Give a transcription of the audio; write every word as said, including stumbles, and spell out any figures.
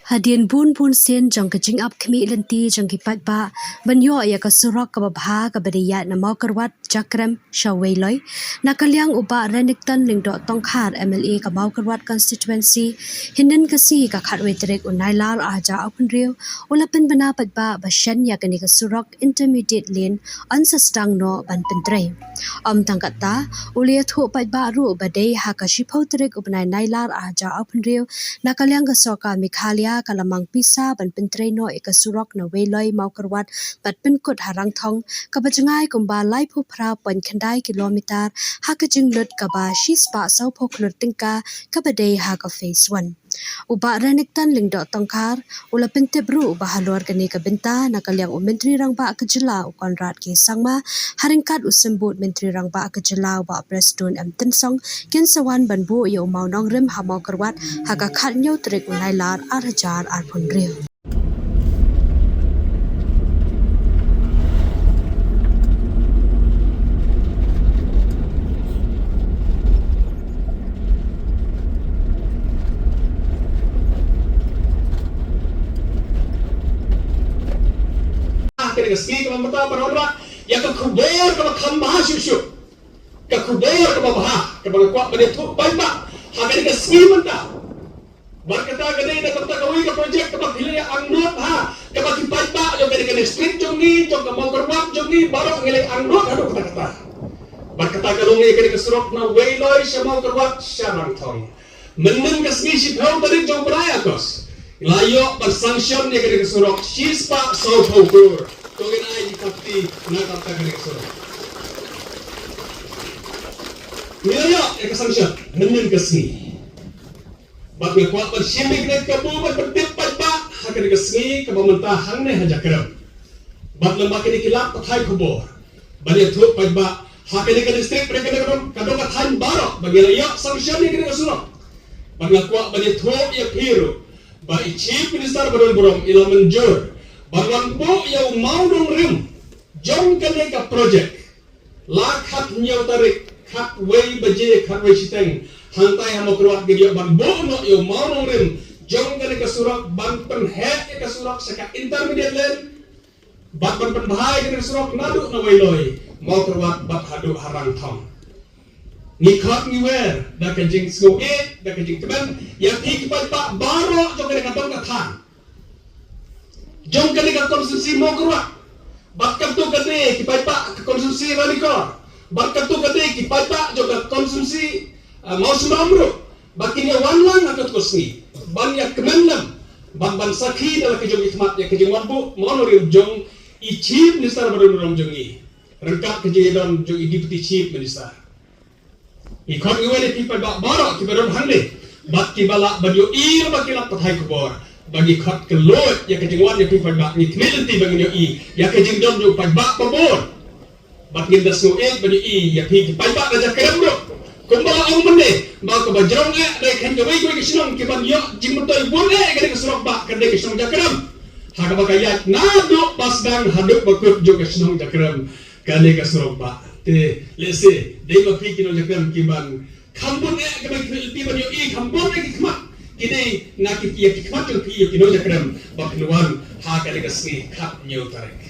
Hadien bun bun sien jong ka jingap khmih lynti jong ki paidbah ban ïoh ïa ka surok kaba bha kaba dei ïaid na Mawkyrwat, Jakrem sha Weiloi, na ka liang u Bah Renikton Lyngdoh Tongkhar, M L A ka Mawkyrwat constituency, hynnin ka sngi ka khatwei tarik u Nailar arhajar arphew hynriew, u la pynbna paidbah ba shen ïa kane ka surok intermediate lane yn sa sdang noh ban pyntrei. Ym tang katta, u la ïathuh paidbah ruh ba dei ha ka shiphew tarik u bnai Nailar arhajar arphew hynriew, na ka liang ka sorkar Meghalaya ka la mang pisa ban pyntrei noh ïa ka surok na Weiloi Mawkyrwat bad pynkut ha Rangthong, kaba jngai kumba laiphew phra point khyndai kilometer ha ka jinglut kaba shispah sawphew klur tyngka kaba dei ha ka phase one. U Bah Renikton Lyngdoh Tongkhar u la pyntip ruh ba halor kane ka bynta, na ka liang u Myntri Rangbah ka jylla u Conrad K Sangma, ha ryngkat u Symbud Myntri Rangbah ka jylla u Bah Prestone M Tynsong, kin sa wan ban buh ïa u mawnongrim ha Mawkyrwat ha ka khathynñiew tarik u Nailar arhajar arphew hynriew. Kane ka sngi kaba mynta, para wanrah, ïa ka khubor kaba kham bha shuh shuh. Ka khubor kaba bha kaba nga kwah ban ïathuh paidbah ha kane ka sngi mynta. Bad kata ka dei na ka bynta kawei ka project kaba phi la ïa angnud ha, kaba ki paidbah jong kane ka district jong ngi, jong ka Mawkyrwat jong ngi baroh ngi la ïa angnud haduh katta katta. Bad kata ka long ïa kane ka surok na Weiloi sha Mawkyrwat sha Rangthong. Mynnin ka sngi shiphew tarik jong u bnai August la ïoh ban sanction ïa kane ka surok shispah sawphew klur. To ngin ai jingkyrkhu na ka bynta kane ka surok. Ngi la ïoh ïa ka sanction mynnin ka sngi. Bad nga kwah ban shim ïa kane ka kabu ban pyntip paidbah ha kane ka sngi kaba mynta hangne ha Jakrem. Bad lem bad kine ki lad pathai khubor ban ïathuh paidbah ha kane ka district, kane ka dong, ka dong ka thaiñ baroh ba ngi la ïoh sanction ïa kane ka surok. Bad nga kwah ban ïathuh ïa phi ruh ba i Chief Minister ba don burom i la mynjur ban wan buh ïa u mawnongrim jong kane ka project. La khathynñiew tarik, khatwei baje, khatwei shiteng, hangtai ha Mawkyrwat ngin ïoh ban buh noh ïa u mawnongrim jong kane ka surok ban pynheh ïa ka surok sha ka intermediate lane. Bad ban pynbha ïa kane ka surok naduh na Weiloi Mawkyrwat bad haduh ha Rangthong. Ngi khot ngi wer da ka jingsngewieit, da ka jingkmen ïa phi ki paidbah baroh jong kane ka dong ka thaiñ, jong kane ka constituency Mawkyrwat, bad katto katne ki paidbah ka constituency Ranikor, bad katto katne ki paidbah jong ka constituency, ah, Mawsynram ruh. Ba kin ïa wan lang ha katto ka sngi ban ïa kmen lang ban, ban sakhi da la ki jong ki khmat ïa ka jingwan buh mawnongrim jong i Chief Minister ba don burom jong ngi, ryngkat ka jingïadon jong i Deputy Chief Minister. Ngi khot ngi wer ïa phi paidbah baroh kiba don hangne bad kiba lah ban ïohi, ba ki lad pathai khubor ba ngi khot kylluid ïa ka jingwan ïa phi paidbah, ngi khmih lynti ba ngin ïohi ïa ka jingdon jong u paidbah ba bun. Bad ngin da sngewbha ban ïohi ïa phi ki paidbah na Jakrem ruh. Kumba la ong mynne ba kaba jrong eh dei khein kawei kawei ka shnong ki ban ïoh jingmyntoi bun eh kane ka surok bah, ka dei ka shnong Jakrem. Ha kaba ka ïaid naduh ba sdang haduh ba kut jong ka shnong Jakrem kane ka surok bah. Te lehse dei ma phi ki nong Jakrem ki ban kham bun eh, kaba ki lynti ban ïohi kham bun eh ki khmat. Ki dei na ki, ïa ki khmat jong phi ïa ki nong Jakrem ba phin wan ha kane ka sngi khathynñiew tarik.